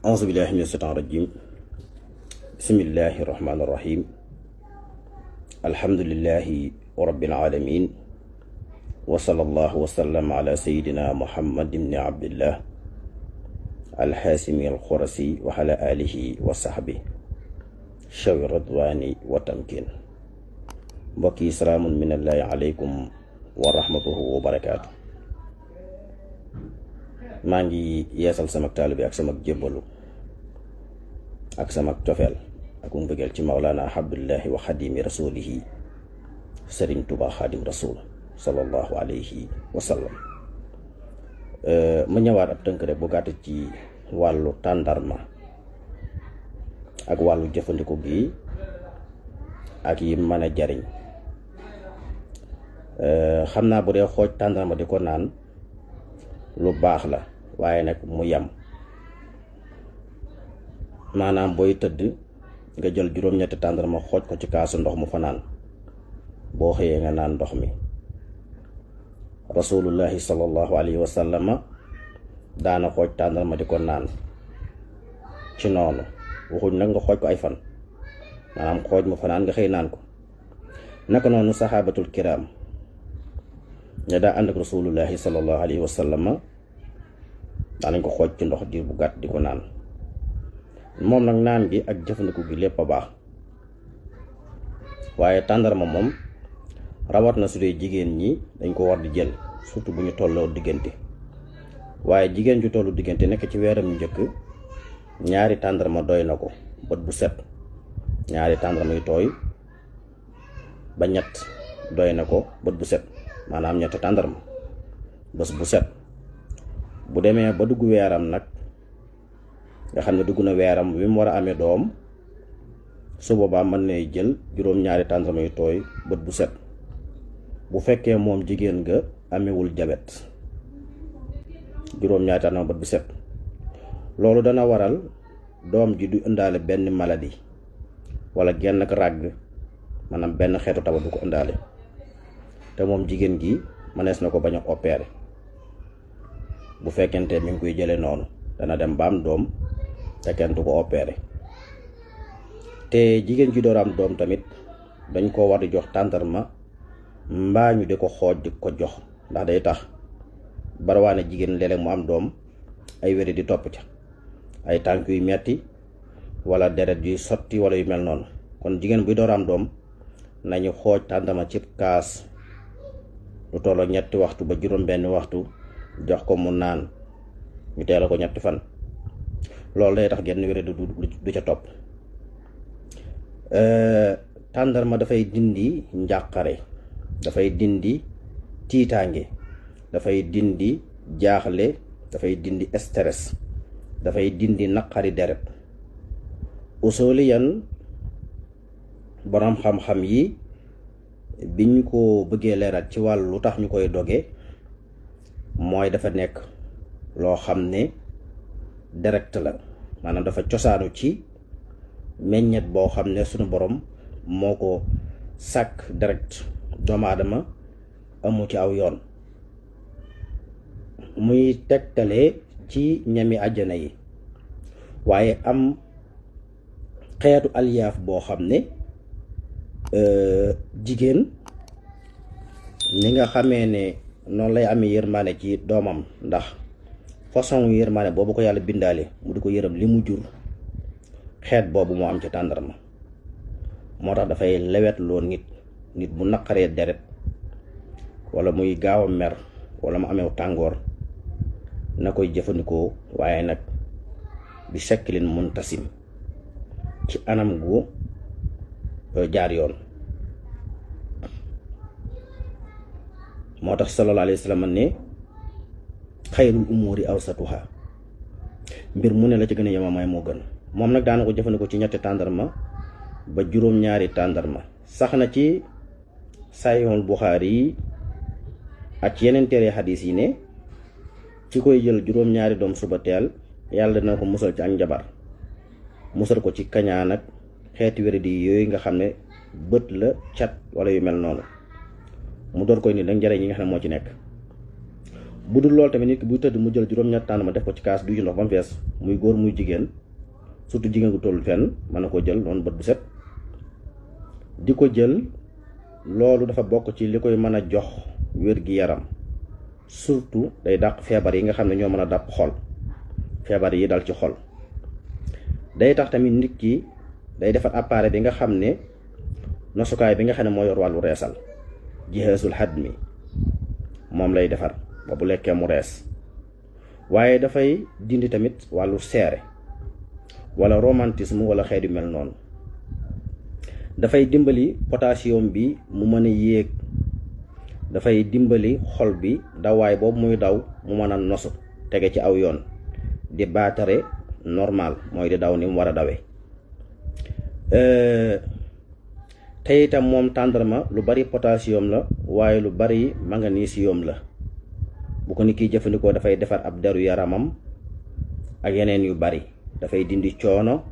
auzu billahi mina shaytaani rajim bismillahi rahmaani rahim alhamdulillahi rabbil alamin wa sallallahu wa sallam ala sayyidina muhammad ibn abdillah alxaasimi alxurasi wa ala alihi wa sahbi shawi radwani wa tamkin. mbokk yi salaamun minallahi aleykum wa rahmatuhu wa barakaatu. maa ngi yeesal sama taalibe ak sama jébbalu ak sama cofeel ak mbëggeel ci mawlaana abdullahi wa xadimi rasulihi sëriñ Tuubaa xaadim rasul sallallahu alayhi wa sallam. ma ñëwaat ab tënk rek bu gàtt ci wàllu tàndarma ak wàllu jëfandiku gi ak yi mën a jariñ. xam naa bu dee xooj tàndarma di ko naan lu baax la, waaye nag mu yem. maanaam booy tëdd nga jël juróom-ñetti tàndarma xooj ko ci kaasu ndox mu fa naan, boo xëyee nga naan ndox mi. rasulullahi sallallahu alayhi wa sallama daana xooj tàndarma di ko naan ci noonu. waxuñ nag nga xooj ko ay fan, maanaam xooj mu fanaan nga xëy naan ko. naka noonu saxaabatul kiraam ña daa ànd ak rasulullahi sallallahu alayhi wa sallama daanañ ko xooj ci ndox diir bu gàtt di ko naan. moom nag naan gi ak jëfandiku gi lépp a baax, waaye tàndarma moom rawat na su dee jigéen ñi dañ ko war di jël, surtout bu ñu tolloo diggante. waaye jigéen ju tollu diggante nekk ci weeram yu njëkk, ñaari tàndarma doy na ko bët bu set. ñaari tàndarma yu tooy ba ñett doy na ko bët bu set, maanaam ñetti tàndarma bés bu set. bu demee ba dugg weeram nag, nga xam ne dugg na weeram wi mu war a amee doom, su boobaa mën nay jël juróom-ñaari tàndarma yu tooy bët bu set. bu fekkee moom jigéen nga amewul jabet, juróom-ñaari tàndarma bët bu set. loolu dana waral doom ji du indaale benn maladie wala genn ak ràgg, maanaam benn xeetu tawat du ko indaale. te moom jigéen gi mënees na ko bañ a opéré bu fekkente mi ngi koy jële noonu, dana dem ba am doom te kenn du ko opéré. te jigéen ji door am doom tamit dañ koo war di jox tàndarma, mbaa ñu di ko xooj di ko jox, ndax day tax barawaane jigéen léeg-léeg mu am doom ay wéri di topp ca, ay tànk yu metti wala deret yuy sotti wala yu mel noonu. kon jigéen buy door am doom nañu xooj tàndarma cib kaas lu tolloo 3 waxtu ba juróom-benn waxtu, jox ko mu naan, ñu teela ko 3 fan. loolu day tax genn wéri du ca topp. tàndarma dafay dindi njàqare, dafay dindi tiitaange, dafay dindi jaaxle, dafay dindi stress, dafay dindi naqari deret. usuliyan boroom xam-xam yi biñ ko bëggee leeral ci wàllu lu tax ñu koy doge, mooy dafa nekk loo xam ne direct la, maanaam dafa cosaanu ci meññet boo xam ne sunu borom moo ko sàkk direct. doomu aadama amu ci aw yoon. muy tegtale ci ñami àjjana yi, waaye am xeetu aliyaaf boo xam ne jigéen ni nga xamee ne noonu lay amee yërmaane ci doomam, ndax façon yërmaane boobu ko yàlla bindaale mu di ko yërëm li mu jur, xeet boobu moo am ci tàndarma. moo tax dafay lewetloo nit bu naqaree deret wala muy gaaw a mer wala mu amew tàngoor na koy jëfandikoo, waaye nag bi shaklin muntasim, ci anam gu jaar yoon. moo tax sallallahu alayhi wa sallam ne xayrul umuri awsatuha, mbir mu ne la ci gën a yemamaay moo gën. moom nag daana ko jëfandikoo ci 3 tàndarma ba juróom-ñaari tàndarma. sax na ci Sahihul Buxaari yi ak yeneen téere xadiis yi ne ci koy jël juróom-ñaari doom suba teel, yàlla dina ko musal ci ak njabar, musal ko ci kañaan ak xeeti wéradi yooyu nga xam ne bët la, cat wala yu mel noonu. mu door koy ni nag njariñ yi nga xam ne moo ci nekk. bu dul loolu tamit nit ki buy tëdd mu jël juróom-ñett tàndarma def ko ci kaas du ci ndox ba mu fees, muy góor muy jigéen, surtout jigéen gu toll fenn mën na koo jël noonu bët bu set di ko jël. Loolu dafa bokk ci li koy mën a jox wér gi yaram, surtout day dàq feebar yi nga xam ne ñoo mën a dàpp xol, feebar yi dal ci xol. Day tax tamit nit ki day defar appareil bi nga xam ne nosukaay bi nga xam ne moo yor wàllu reesal, jihaasul hadmi, moom lay defar ba bu lekkee mu rees. Waaye dafay dindi tamit wàllu seere wala romantisme wala xeet yu mel noonu. dafay dimbali potassium bi mu mën a yéeg, dafay dimbali xol bi dawaay boobu muy daw mu mën a nosu tege ci aw yoon di baatare normal, mooy di daw ni mu war a dawee. te itam moom tàndarma lu bari potassium la waaye lu bari magnésium la. bu ko nit kiy jëfandikoo dafay defar ab deru yaramam ak yeneen yu bari, dafay dindi coono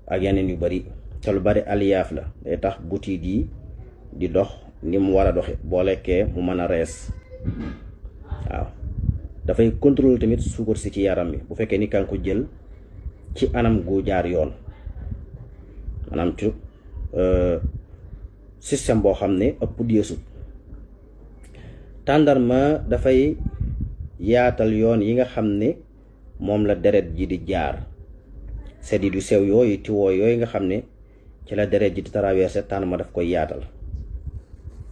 ak yeneen yu bari. te lu bari aliyaaf la, day tax butit yi di dox ni mu war a doxe, boo lekkee mu mën a rees. waaw dafay contrôler tamit suukar si ci yaram mi bu fekkee ni kan ko jël ci anam gu jaar yoon, maanaam ci système boo xam ne ëpp diisut. tàndarma dafay yaatal yoon yi nga xam ne moom la deret ji di jaar, seddi du sew yooyu tiwoo yooyu nga xam ne ci la deret ji di traversé, tàndarma daf koy yaatal.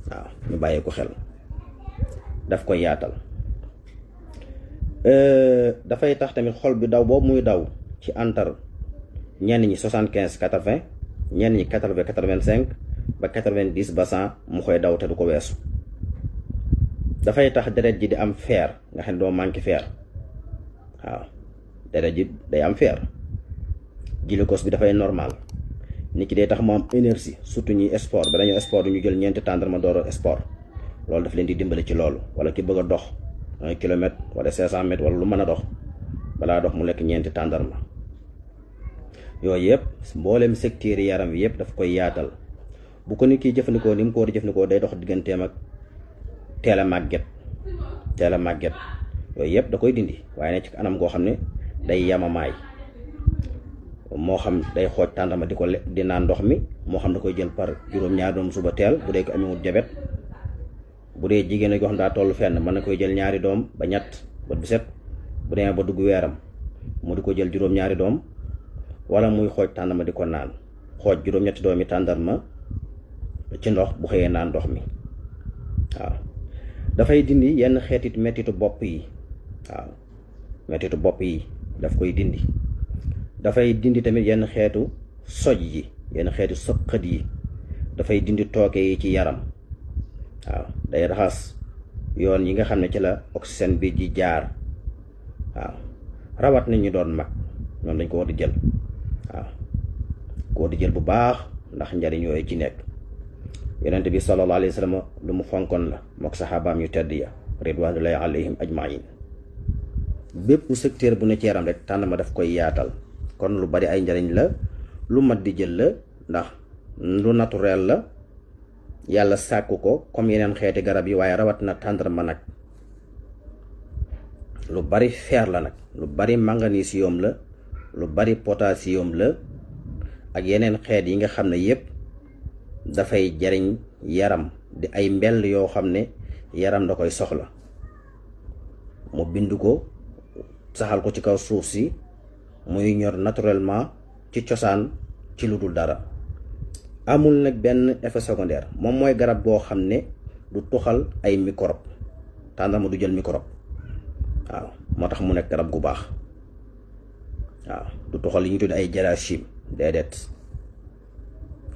waaw ñu bàyyee ko xel, daf koy yaatal. dafay tax tamit xol bi daw boobu muy daw ci antar ñenn ñi 75-80, ñenn ñi 80-85 ba 90 ba 100 mu koy daw te du ko weesu. dafay tax deret ji di am fer, nga xam ne doo manqué fer. waaw deret ji day am fer, glucose bi dafay normal. nit ki day tax mu am énergie, surtout ñi sport ba dañoo sport du ñu jël ñeenti tàndarma door sport. loolu daf leen di dimbali ci loolu. wala ki bëgg a dox 1 kilomètre wala 500 mètres wala lu mën a dox, balaa dox mu lekk ñeenti tàndarma. yooyu yëpp mboolem secteur yaram wi yëpp daf koy yaatal. bu ko nit ki jëfandikoo ni mu ko war a jëfandikoo day dox digganteem ak teel a màgget, yooyu yëpp da koy dindi, waaye ne ci anam goo xam ne day yamamaay. moo xam day xooj tàndarma di ko di naan ndox mi, moo xam da koy jël par juróom-ñaari doom suba teel bu dee ko amewul jabet. bu dee jigéen a joo xam daa toll fenn mën na koy jël 2 doom ba 3 bët bu set. bu demee ba dugg weeram mu di ko jël juróom-ñaari doom, wala muy xooj tàndarma di ko naan, xooj juróom-ñetti doomi tàndarma ci ndox bu xëyee naan ndox mi. waaw dafay dindi yenn xeetit mettitu bopp yi. waaw mettitu bopp yi daf koy dindi. dafay dindi tamit yenn xeetu soj yi, yenn xeetu sëqët yi, dafay dindi tooke yi ci yaram. waaw day raxas yoon yi nga xam ne ci la oxygène bi di jaar. waaw rawat nañ ñu doon mag, ñoom dañ ko war di jël. waaw ko war di jël bu baax ndax njariñ yooyu ci nekk. yonent bi sallallahu alayhi wa sallam lu mu fonkoon la mook saxaabaam yu tedd ya ridwanullahi alayhim ajmain. bépp secteur bu ne ci yaram rek tàndarma daf koy yaatal. kon lu bari ay njariñ la, lu mat di jël la, ndax lu naturel la, yàlla sàkku ko comme yeneen xeeti garab yi, waaye rawat na tàndarma nag lu bari fer la nag, lu bari magnésium la, lu bari potassium la, ak yeneen xeet yi nga xam ne yépp dafay jariñ yaram, di ay mbell yoo xam ne yaram da koy soxla. mu bind ko saxal ko ci kaw suuf si muy ñor naturellement ci cosaan, ci lu dul dara. amul nag benn effet secondaire. moom mooy garab boo xam ne du tuxal ay microbe, tàndarma du jël microbe. waaw moo tax mu nekk garab gu baax. waaw du tuxal li ñu tudd ay jaraachim, déedéet.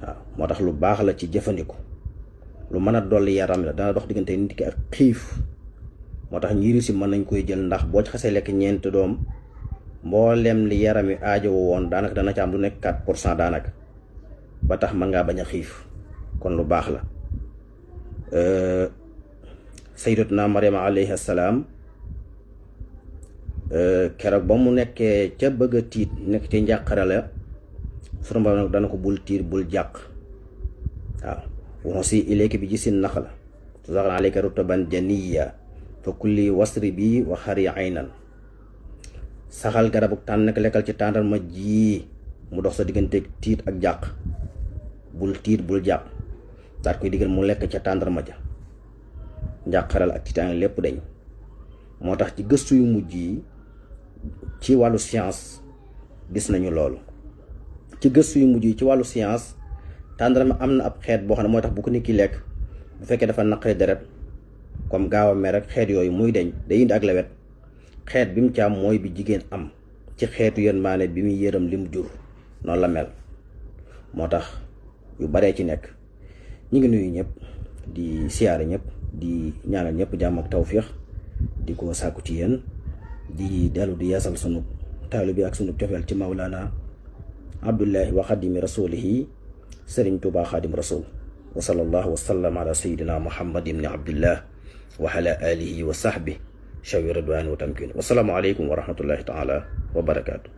waaw moo tax lu baax la ci jëfandiku, lu mën a dolli yaram la, dana dox diggante nit ki ak xiif. moo tax ñiiri si mën nañ koy jël, ndax boo ci xasee lekk 4 doom mboolem li yaram wi aajowo woon daanaka dana ci am lu nekk 4% daanaka, ba tax mën ngaa bañ a xiif. kon lu baax la. sayyidatuna Maryama alayhi salaam keroog ba mu nekkee ca bëgg a tiit, nekk ci njàqare la, sunu Boroom dana ko bul tiir bul jàq. waaw wa huzzi ilayki bi jiz'in naxla tusaqit alayka rutban janiyya fa kulli wasri bi wa xari aynan saxal garabu tànn nag lekkal ci tàndarma ji mu dox sa digganteeg tiit ak jàq bul tiit bul jàq daat koy digal mu lekk ca tàndarma ja njàqaral ak tiitaange lépp dañ moo tax ci gëstu yu mujj yi ci wàllu science gis nañu loolu ci gëstu yu mujj yi ci wàllu science tàndarma am na ab xeet boo xam ne mooy tax bu ko nit ki lekk bu fekkee dafa naqari deret comme gaaw a mer ak xeet yooyu muy deñ day indi ak lewet xeet bi mu ci am mooy bi jigéen am ci xeetu yërmaane bi muy yërëm li mu jur noonu la mel moo tax yu baree ci nekk ñu ngi nuyu ñëpp di siyaare ñëpp di ñaanal ñëpp jàmm ak tawfiix di ko sàkku ci yéen di dellu di yeesal sunu taalu bi ak sunu cofeel ci mawlaana abdullahi wa xadimi rasulihi sëriñ Tuubaa xaadim rasul wa sallallahu wa sallam ala sayidina muhammad ibni abdillah wa ala alihi wa sahbi shawi ridwaan wa tamkin wasalaamu aleykum wa rahmatullahi taala wa barakaatu